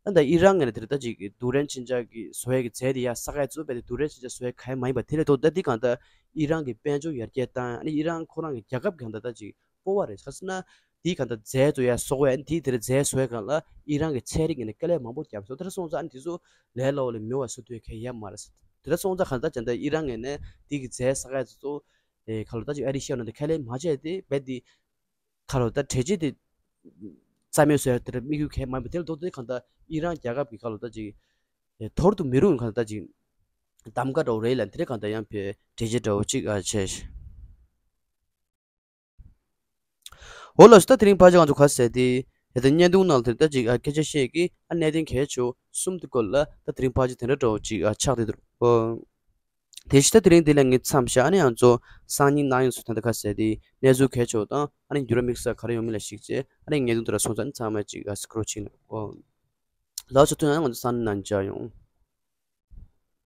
ད་ལྟ་ཨི་རན་ངོས་ནས་དེ་རེད་ད་ཅིག་རྡུལ་ཕྲན་ཕྱིན་ཆད་ཀྱི་བཟོ་ཡས་ཀྱི་རྫས་དེ་ཡ་ས་ག་ཡ་གཙོ་བོ་དེ་རྡུལ་ཕྲན་ཕྱིན་ཆད་བཟོ་ཡས་ག་ཡ་མ་ཡིན་པ་དེ་ལས་ལྡོག་ད་དེ་གང་ལྟར་ཨི་རན་གྱི་དཔལ་འབྱོར་ཡར་རྒྱས་བཏང་ཨ་ནི་ཨི་རན་ཁོ་རང་གི་རྒྱལ་ཁབ་གང་ལྟར་ད་ཅིག་སྤོབས་པ་རེད་ག་ཟེར་ན། དེའི་གང་ལྟར་རྫས་ཚོ་ཡ་གསོག་ཡ་ཨ་ནི་དེའི་དེ་རེད་རྫས་བཟོ་ཡས་སྒང་ལ་ཨི་རན་གྱི་ཚན་རིག་ངོས་ནས་དཀའ་ལས་མང་པོ་བརྒྱབ་སོང་། དེ་འདྲ་སོང་ཙང་ཨ་ནི་དེ་ཚོ་ལས་སླ་བོ་ལས་མེད་པ་བཟོ་ཐུབ་ཡས་ག་ཡ་མ་རེད། དེ་འདྲ་སོང་ཙང་གང་ལྟར་ད་ལྟ་ཨི་རན་ངོས་ནས་དེ་གི་རྫས་ས་ག་ཡ་ཚོ་ཚོ་ཨེ་ཁ་ལོ་ད་ཅིག་ཨ་རི་ཤར་ནང་དུ་ཁས་ལེན་མ་བྱས་ཏེ་རྦད་དེ་ཁ་ལོ་ད་གྲོས་ཆོད་དེ་རྩ་མེད་བཟོ་ཡ་དེ་འདྲ་དམིགས་ཡུལ་གང་ཡང་མ་ཡིན་པ་དེ་ལ་ལྡོག་སྟེ་གང་ལྟར་ཨི་རན་རྒྱལ་ཁབ་ཀྱི་ཁ་ལོ་ད་ཅིག་ཨེ་དོར་དུ་མི་རུང་གང་ལྟར་ད་ཅིག་གདམ་ག་འདྲ་བོ་རེད་ལ་དེ་འདྲ་གང་ལྟར་ཡང་བས་གྲོས་ཆོད་འདྲ་བོ་ཅིག་ཨ་བྱས། འོ་ལགས་སོ། ད་དེ་རིང་ཕལ་ཆེར་ང་ཚོ་ག་ཟེར་ཏེ་ད་ལྟ་བརྙན་ཐུང་ནང་ལ་དེ་ལྟ་ཅིག་ཨ་སྐད་ཆ་བཤད་ཀྱི་ཨ་གནད་དོན་གལ་ཆེ་བ་གསུམ་དེ་སྐོར་ལ་ད་དེ་རིང་ཕལ་ཆེར་དེ་འདྲ་འདྲ་བོ་ཅིག་ཨ་ཆགས་བསྡད་འདུག་ཨོ། དེ་བཞིན་ད་དེ་རིང་འདི་ལ་ངས་མཚམས་བཞག་ཨ་ནི་ང་ཚོ་སང་ཉིན་གནངས་ཉིན་སུ་ད་ལྟ་ག་ཟེར་ཏེ་གནས་ཚུལ་གལ་ཆེ་བ་དང་ཨ་ནི་འགྱུར་བ་དམིགས་བསལ་ག་རེ་ཡོང་མིན་ལ་གཞིགས་བྱས་ཨ་ནི་བརྙན་ཐུང་དེ་ར་སོང་ཙང་ཨ་ནི་ཚང་མ་ཅིག་ཨ་སི་ཀྲོལ་བྱེད་ནས་ཨོ། ལགས་སོ། ཐུགས་རྗེ་ཆེ། ང་ཚོ་སང་ཉིན་ནང་མཇལ་ཡོང་།